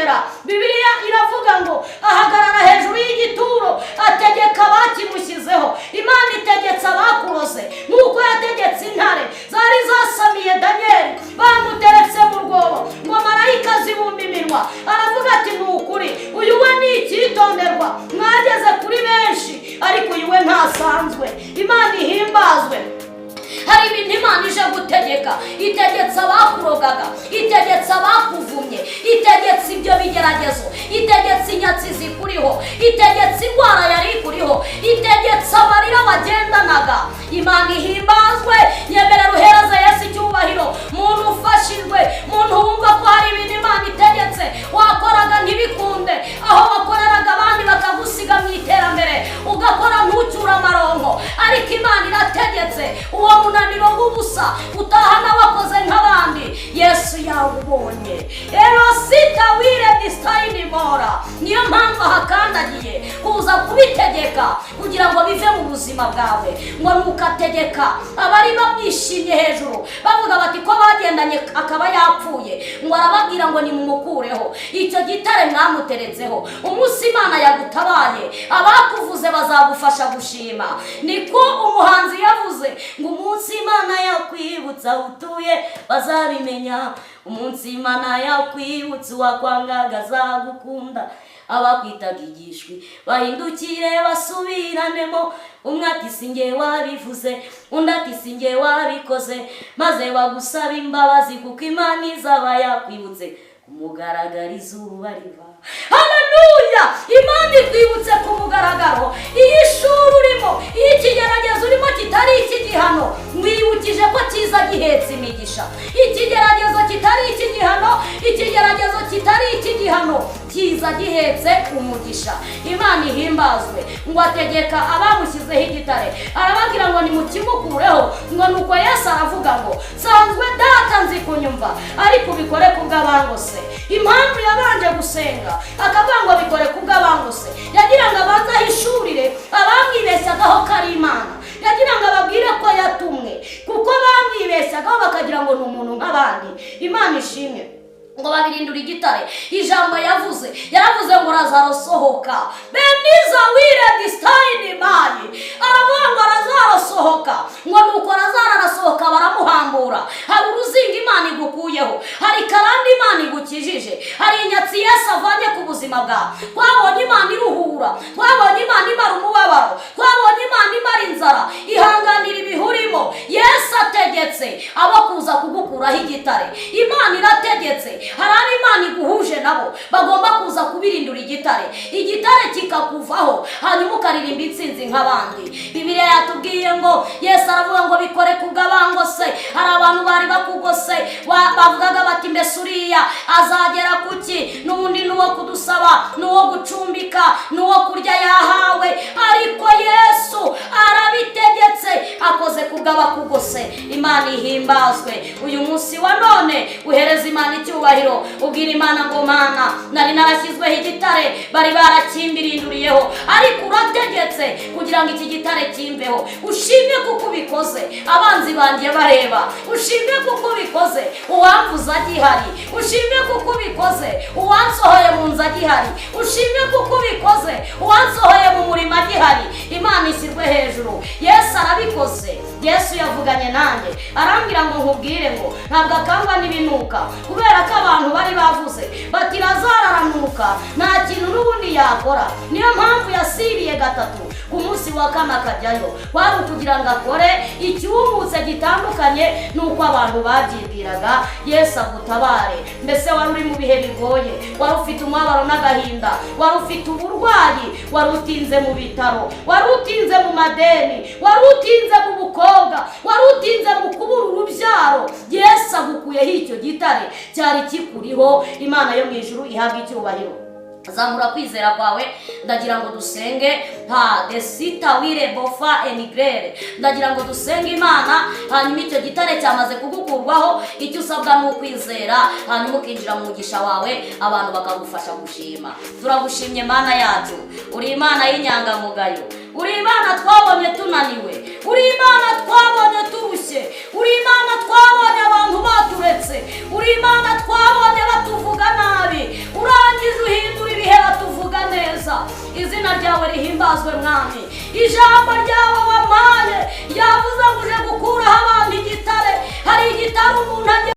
Arahagera. Bibiliya iravuga ngo ahagarara hejuru y'igituro, ategeka abakimushyizeho. Imana itegetse abakuroze nk'uko yategetse intare zari zasamiye Daniyeli, bamuteretse mu rwobo, ngo marayika zibumba iminwa, aravuga ati: "Ni ukuri, uyu we ni icyitonderwa. Mwageze kuri benshi, ariko uyu we ntasanzwe." Imana ihimbazwe. Hari ibintu Imana ije gutegeka. Itegetse abakurogaga, itegetse abakuvumye, itegetse ibyo bigeragezo, itegetse inyatsi zikuriho, itegetse indwara yari ikuriho, itegetse amarira wagendanaga. Imana ihimbazwe. Nyemerera uhereze Yesu icyubahiro. Muntu ufashijwe, muntu wumva ko hari ibintu Imana itegetse, wakoraga ntibikunde, aho wakoreraga abandi bakagusiga mu iterambere, ugakora ntucyure amaronko, ariko Imana irategetse uwo munaniro w'ubusa utahana wakoze nk'abandi. Yesu yawubonye. Erosita wire disitayini mora. Niyo mpamvu ahakandagiye kuza kubitegeka kugira ngo bive mu buzima bwawe. Ngo nukategeka abari bamwishimye hejuru, bavuga bati: "Ko bagendanye akaba yapfuye?" Ngo arababwira ngo: "Nimumukureho icyo gitare mwamuteretseho." Umunsi Imana yagutabaye, abakuvuze bazagufasha gushima. Niko umuhanzi yavuze ngo: "Umunsi Imana yakwibutsa aho utuye bazabimenya, umunsi Imana yakwibutsa uwakwangaga azagukunda, abakwitaga igishwi bahindukire basubiranemo, umwe ati: 'Si njye wabivuze,' undi ati: 'Si njye wabikoze,' maze bagusaba imbabazi, kuko Imana izaba yakwibutse kumugaragara izuba riva." Haleluya! Imana ikwibutse ku mugaragaro. Iyo ishuri urimo, iyo ikigeragezo urimo kitari icy'igihano, mwibukije ko kiza gihetse imigisha. Ikigeragezo kitari icy'igihano, ikigeragezo kitari icy'igihano kiza gihetse umugisha. Imana ihimbazwe. Ngo ategeka abamushyizeho igitare, arababwira ngo: "Nimukimukureho." Ngo nuko Yesu aravuga ngo: "Nsanzwe Data nzi kunyumva, ariko ubikore kubw'abangose." Impamvu yabanje gusenga akavuga ngo: "Bikore kubw'abangose," yagira ngo abanze ahishurire abamwibeshyagaho ko ari Imana, yagira ngo ababwire ko yatumwe, kuko bamwibeshyagaho bakagira ngo ni umuntu nk'abandi. Imana ishimwe. Ngo babirindura igitare. Ijambo yavuze, yaravuze ngo: "Razaro, sohoka." Beniza wire disitayini mayi. Aravuga ngo: "Razaro, sohoka." Ngo nuko Razaro arasohoka, baramuhambura. Hari uruzingo Imana igukuyeho, hari karande Imana igukijije, hari inyatsi Yesu avanye ku buzima bwawe. Twabonye Imana iruhura, twabonye Imana imara umubabaro, twabonye Imana imara inzara. Ihanganira ibihurimo. Yesu ategetse abo kuza kugukuraho igitare. Imana irategetse. Hari abo Imana iguhuje nabo bagomba kuza kubirindura igitare, igitare kikakuvaho, hanyuma ukaririmba intsinzi nk'abandi. Bibiliya yatubwiye ngo Yesu aravuga ngo: "Bikore kubw'abangose." Hari abantu bari bakugose, bavugaga bati: "Mbese uriya azagera kuki? N'ubundi ni uwo kudusaba, ni uwo gucumbika, ni uwo kurya yahawe." Ariko Yesu arabitegetse, akoze kubw'abakugose. Imana ihimbazwe. Uyu munsi wa none uhereza Imana icyubahiro, ubwira Imana ngo: "Mana, nari narashyizweho igitare, bari barakimbirinduriyeho, ariko urategetse kugira ngo iki gitare kimveho. Ushimwe kuko ubikoze abanzi banjye bareba, ushimwe kuko ubikoze uwamvuze agihari, ushimwe kuko ubikoze uwansohoye mu nzu agihari, ushimwe kuko ubikoze uwansohoye mu murimo agihari." Imana ishyirwe hejuru. Yesu arabikoze. Yesu yavuganye nanjye, arambwira ngo nkubwire ngo ntabwo akangwa n'ibinuka, kubera ko abantu bari bavuze bati: "Razaro aranuka, nta kintu n'ubundi yakora." Niyo mpamvu yasiriye gatatu, ku munsi wa kane akajyayo, kwari ukugira ngo akore icyumutse gitandukanye n'uko abantu babyibwiraga. Yesu agutabare. Mbese wari uri mu bihe bigoye, wari ufite umubabaro n'agahinda, wari ufite uburwayi, wari utinze mu bitaro, wari utinze mu madeni, wari utinze mu bukobwa, wari utinze mu kubura urubyaro, Yesu agukuyeho icyo gitare cyari kikuriho. Imana yo mu ijuru ihabwa icyubahiro. Zamura kwizera kwawe. Ndagira ngo dusenge. Nta desita wire bofa enigrere. Ndagira ngo dusenge Imana. Hanyuma icyo gitare cyamaze kugukurwaho, icyo usabwa ni ukwizera, hanyuma ukinjira mu mugisha wawe, abantu bakagufasha gushima. Turagushimye Mana yacu. Uri Imana y'inyangamugayo, uri Imana twabonye tunaniwe, uri Imana twabonye turushye, uri Imana twabonye abantu baturetse, uri Imana twabonye batuvuga nabi. Urangije. Uhimbazwe, Mwami. Ijambo ryawe